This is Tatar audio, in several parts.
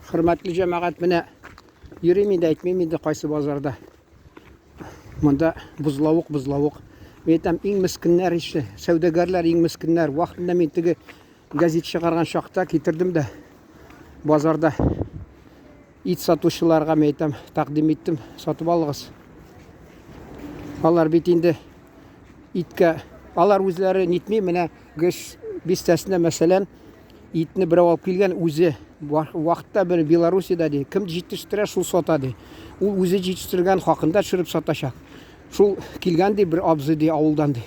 Хөрмәтле җәмәгать, менә йөрим инде, әйтмим инде кайсы базарда. Монда бозлавык, бозлавык. Мин әйтәм, иң мескеннәр ише, сәүдәгәрләр иң мескеннәр. Вакытында мин теге газет чыгарган чакта китердем дә базарда ит сатучыларга мин әйтәм, тәкъдим иттем, сатып алыгыз. Алар бит инде иткә, алар үзләре нитми, менә Гөш бистәсендә мәсәлән, итне берәү алып килгән үзе вакытта бер Белоруссиядә ди, кем җитештерә, шул сата ди. Ул үзе җитештергән хакында төшереп сатачак. Шул килгән ди бер абзый ди авылдан ди.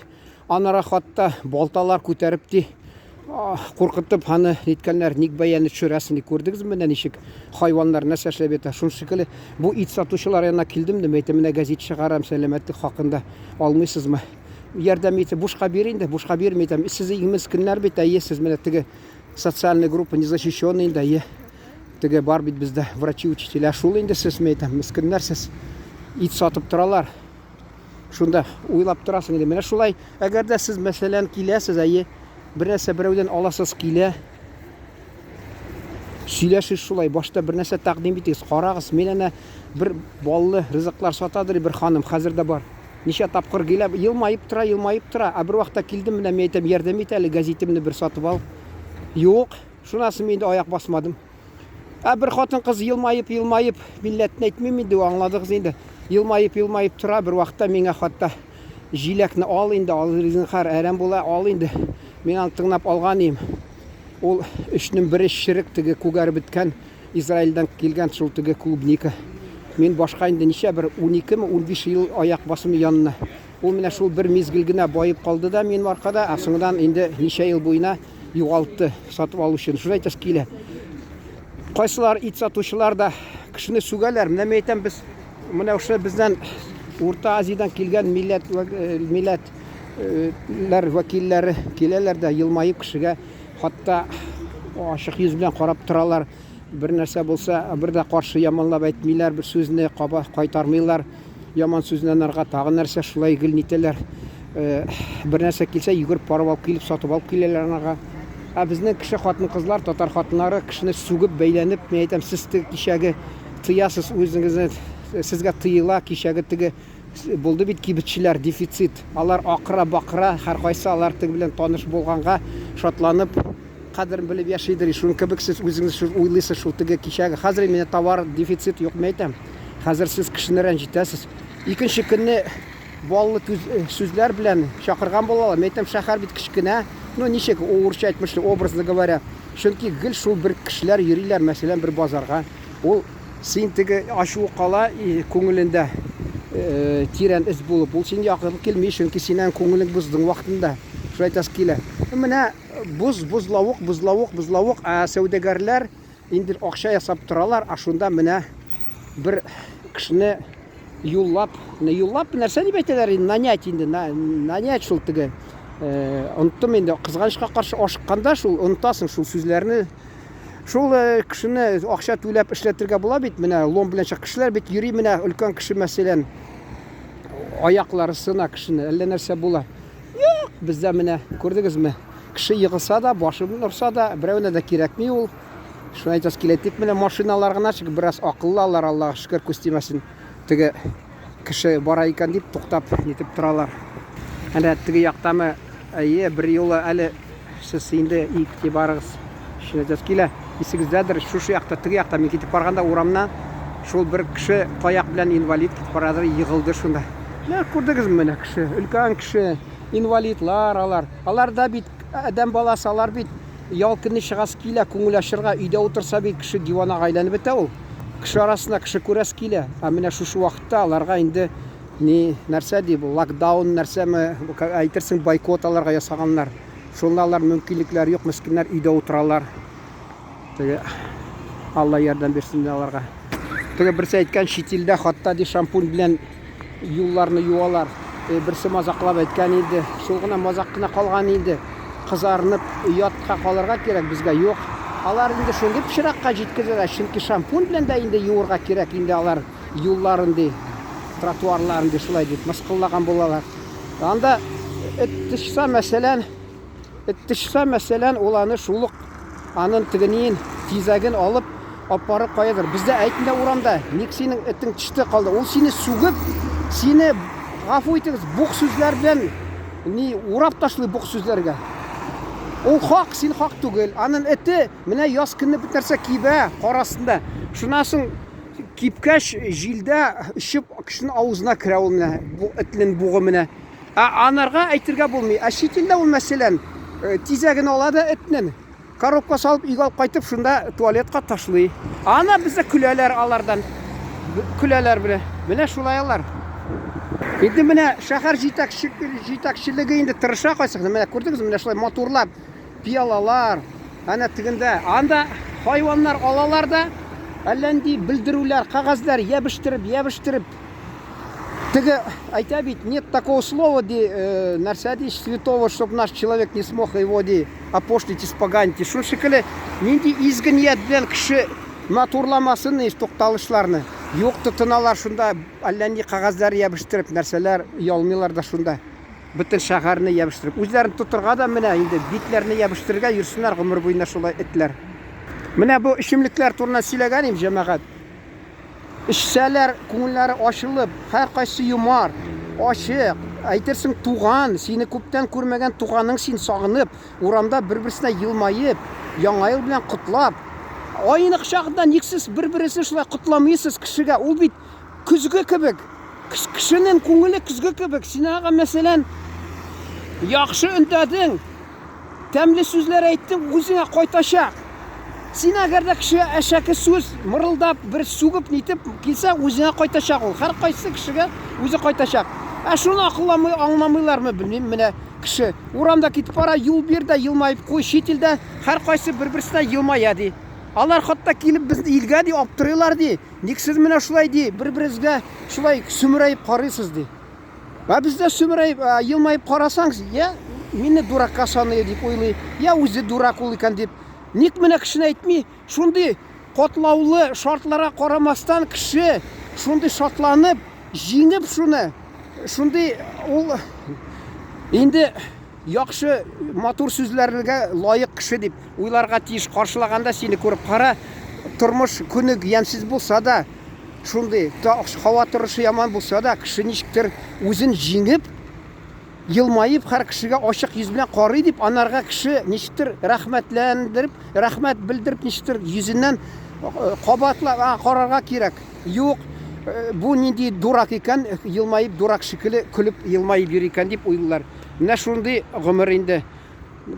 Анара хатта балталар күтәреп ди, куркытып аны ниткәннәр, ник бәяне төшерәсең ди. Күрдегезме менә ничек хайваннар нәрсә эшләп ята. Шул шикелле бу ит сатучылар янына килдем дә, әйтәм, менә гәзит чыгарам сәламәтлек хакында, алмыйсызмы? Ярдәм итеп, бушка бир инде, бушка бирми әйтәм. Сез иң мескеннәр бит, әйе, сез менә теге социальная группа незащищенный инде, әйе. Теге бар бит бездә врачи, учителя. Шул инде сез, мин әйтәм, мескеннәр сез. Ит сатып торалар. Шунда уйлап торасың инде. Менә шулай, әгәр дә сез, мәсәлән, киләсез, әйе, бер нәрсә берәүдән аласыз килә, сөйләшегез шулай, башта бер нәрсә тәкъдим итегез, карагыз, мин әнә бер баллы ризыклар сатадыр бер ханым, хәзер дә бар. Ничә тапкыр килә, елмаеп тора, елмаеп тора. Ә бер вакытта килдем, менә мин әйтәм, ярдәм ит әле, гәзитемне бер сатып ал. Юк, шуннан соң мин инде аяк басмадым. Ә бер хатын-кыз елмаеп, елмаеп, милләтне әйтмим инде, аңладыгыз инде. Елмаеп, елмаеп тора, бер вакытта миңа хатта җиләкне ал инде, ал зинһар, әрәм була, ал инде. Мин аны тыңлап алган идем. Ул өчнең бере черек теге күгәреп беткән Израильдән килгән шул теге клубника. Мин башка инде ничә бер 12-ме, 15 ел аяк басым янына. Ул менә шул бер мизгел генә баеп калды да минем аркада, ә соңыннан инде ничә ел буена югалтты сатып алучыны. Шулай әйтәсе килә. Кайсылар ит сатучылар да кешене сүгәләр. Менә мин әйтәм, без менә шушы бездән Урта Азиядән килгән милләт э, милләтләр вәкилләре киләләр дә елмаеп кешегә Хатта ачык йөз белән карап торалар. Бер нәрсә булса, бер дә каршы яманлап әйтмиләр, бер сүзне каба кайтармыйлар. Яман сүзне анарга тагы нәрсә шулай гел нитәләр. Э, бер нәрсә килсә, йөгереп барып алып килеп, сатып алып киләләр анарга. Ә безнең кеше хатын-кызлар, татар хатыннары кешене сүгеп, бәйләнеп, мин әйтәм, сез теге кичәге тыясыз үзегезне, сезгә тыела кичәге теге Булды бит кибетчеләр дефицит. Алар акыра-бакыра, һәркайсы алар теге белән таныш булганга шатланып, кадерен белеп яшидер. Шуның кебек сез үзегез шул уйлыйсыз, шул теге кичәге. Хәзер менә товар дефицит юк, мин әйтәм. Хәзер сез кешене рәнҗетәсез. Икенче көнне баллы э, сүзләр белән чакырган булалар. Мин әйтәм, шәһәр бит кечкенә. Ну, ничек, урысча әйтмешли, образно говоря. Чөнки гел шул бер кешеләр йөриләр, мәсәлән, бер базарга. Ул Син теге ачуы кала күңелендә тирән эз булып, ул син якын килми, чөнки синең күңелең боздың вакытында. Шулай әйтәсе килә. Менә боз, бозлавык, бозлавык, бозлавык, ә сәүдәгәрләр инде акча ясап торалар, ә шунда менә бер кешене юллап, не юллап, нәрсә дип әйтәләр инде, нанять инде, нанять шул теге. Оныттым инде, кызганычка каршы ашыкканда шул онытасың шул сүзләрне. Шул э, кешене акча түләп эшләтергә була бит, менә лом белән чык. Кешеләр бит йөри менә өлкән кеше мәсәлән, аяклары сына кешене, әллә нәрсә була. Юк, бездә менә күрдегезме? Кеше егылса да, башы белән орса да, берәүнә дә кирәкми ул. Шуны әйтәсе килә. Тик менә машиналар гына чыгып бераз акыллы алар, Аллага шөкер, күз тимәсен. Теге кеше бара икән дип туктап нитеп торалар. Әнә теге яктамы, әйе, бер юлы әле Сез инде игътибарыгыз өчен килә. Исегездәдер, шушы якта, теге якта мин китеп барганда урамнан шул бер кеше таяк белән инвалид китеп барадыр, егылды шунда. Менә күрдегезме менә кеше, өлкән кеше, инвалидлар алар. Алар да бит адәм баласы, алар бит ял көне чыгасы килә, күңел ачырга, өйдә утырса бит кеше диванага әйләнеп бетә ул. Кеше арасында кеше күрәсе килә. Ә менә шушы вакытта аларга инде ни нәрсә ди бу, локдаун нәрсәме, әйтерсең бойкот аларга ясаганнар. Шунда алар мөмкинлекләре юк, мескеннәр өйдә утыралар. Теге Алла ярдәм бирсен инде аларга. Теге берсе әйткән, чит илдә хатта ди шампунь белән юлларны юалар. Э, берсе мазаклап әйткән инде. Шул гына мазак кына калган инде. Кызарынып оятка калырга кирәк безгә юк. Алар инде шундый пычракка җиткезәләр, чөнки шампунь белән дә инде юырга кирәк инде алар юлларын ди, тротуарларын ди, шулай дип мыскыллаган булалар. Анда эт тышса, мәсәлән, эт тышса, мәсәлән, ул аны шул ук анын тегенин тизәген алып, Аппарып каядыр. Бездә әйтмә урамда, ник синең этең төште калды. Ул сине сүгеп, сине гафу итегез, бук сүзләр белән ни урап ташлый бук сүзләргә. Ул хак, син хак түгел. Анын эте менә яз көне бит нәрсә кибә, кар астында. Шуннан соң кипкәч җилдә очып кешенең авызына керә ул менә бу этнең бугы менә. Ә анарга әйтергә булмый. Ә чит илдә ул мәсәлән, э, тизәген ала да этнең коробка салып өйгә алып кайтып шунда туалетка ташлый. Ана бездә көләләр алардан. Көләләр менә. Менә шулай алар. Инде менә шәһәр җитәкче, җитәкчелеге инде тырыша кайсы. Менә күрдегезме, менә шулай матурлап пиалалар, әнә тегендә. Анда хайваннар алалар да, әллә нинди белдерүләр, кәгазьләр ябештереп, ябештереп. Теге әйтә бит, нет такого слова, ди, э, нәрсә ди, святого, чтоб наш человек не смог его, ди, опошлить, испоганить. Шул шикелле, нинди изге ният белән кеше матурламасын ди тукталышларны. Юк, тотыналар шунда, әллә нинди кәгазьләр ябештереп, нәрсәләр, оялмыйлар да шунда. Бөтен шәһәрне ябештереп. Үзләрен тотырга да менә инде битләрне ябештерергә йөрсеннәр гомер буена шулай этләр. Менә бу эчемлекләр турында сөйләгән идем, җәмәгать. Эчсәләр, күңелләре ачылып, һәркайсы юмарт, ачык, әйтерсең туган, сине күптән күрмәгән туганың син сагынып, урамда бер-берсенә елмаеп, Яңа ел белән котлап. Айнык чагында ник сез бер-бересен шулай котламыйсыз кешегә? Ул бит көзге кебек. Кешенең күңеле көзге кебек. Син аңа, мәсәлән, яхшы өндәдең, Тәмле сүзләр әйттең, үзеңә кайтачак. Син әгәр дә кешегә әшәке сүз мырылдап, бер сүгеп нитеп килсә, үзеңә кайтачак ул. Һәркайсы кешегә үзе кайтачак. Ә шуны акылламый, аңламыйлармы, белмим, менә кеше урамда китеп бара, юл бир дә елмаеп куй, чит илдә һәркайсы бер-берсенә елмая ди. Алар хатта килеп безне илгә ди, аптырыйлар ди. Ник сез менә шулай ди, бер-берегезгә шулай сөмерәеп карыйсыз ди. Ә бездә сөмерәеп, елмаеп карасаң, я мине дуракка саный дип уйлый, я үзе дурак ул икән дип. Ник менә кешене әйтми, шундый катлаулы шартларга карамастан кеше шундый шатланып, җиңеп шуны, шундый ул инде яхшы, матур сүзләргә лаек кеше дип уйларга тиеш. Каршылаганда сине күреп кара, тормыш көне ямьсез булса да, шундый һава торышы яман булса да, кеше ничектер үзен җиңеп, елмаеп, һәр кешегә ачык йөз белән карый дип, анарга кеше ничектер рәхмәтләндереп, рәхмәт белдереп, ничектер йөзеннән э, кабатлап а, карарга кирәк. Юк, э, бу нинди дурак икән, елмаеп дурак шикелле көлеп елмаеп йөри икән дип уйлыйлар. Менә шундый гомер инде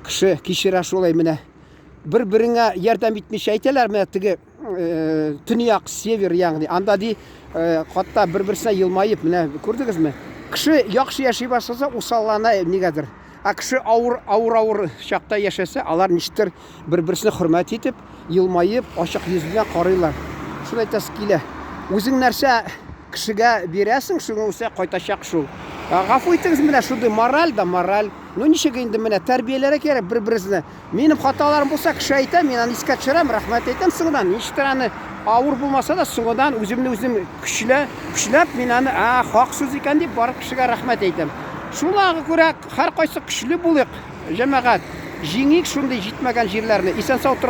кеше кичерә шулай менә. Бер-береңә ярдәм итмичә әйтәләр менә теге э, төньяк север ягъни анда ди э, хатта бер-берсенә елмаеп менә күрдегезме? Кеше яхшы яши башласа усаллана нигәдер. Ә кеше авыр авыр авыр чакта яшәсә, алар ничектер бер-берсен хөрмәт итеп, елмаеп, ачык йөз белән карыйлар. Шуны әйтәсе килә. Үзең нәрсә кешегә бирәсең, шуңа үсә кайтачак шул. Гафу итегез, менә шундый мораль да мораль. Ну ничек инде менә тәрбияләргә кирәк бер-беребезне. Минем хаталарым булса, кеше әйтә, мин аны искә төшерәм, рәхмәт әйтәм соңыннан. Ничектер аны авыр булмаса да, соңыннан үземне үзем көчлә, көчләп мин аны, а, хак сүз икән дип барып кешегә рәхмәт әйтәм. Шуңа күрә һәркайсы көчле булыйк, җәмәгать. Җиңик шундый җитмәгән җирләрне. Исән-сау тор.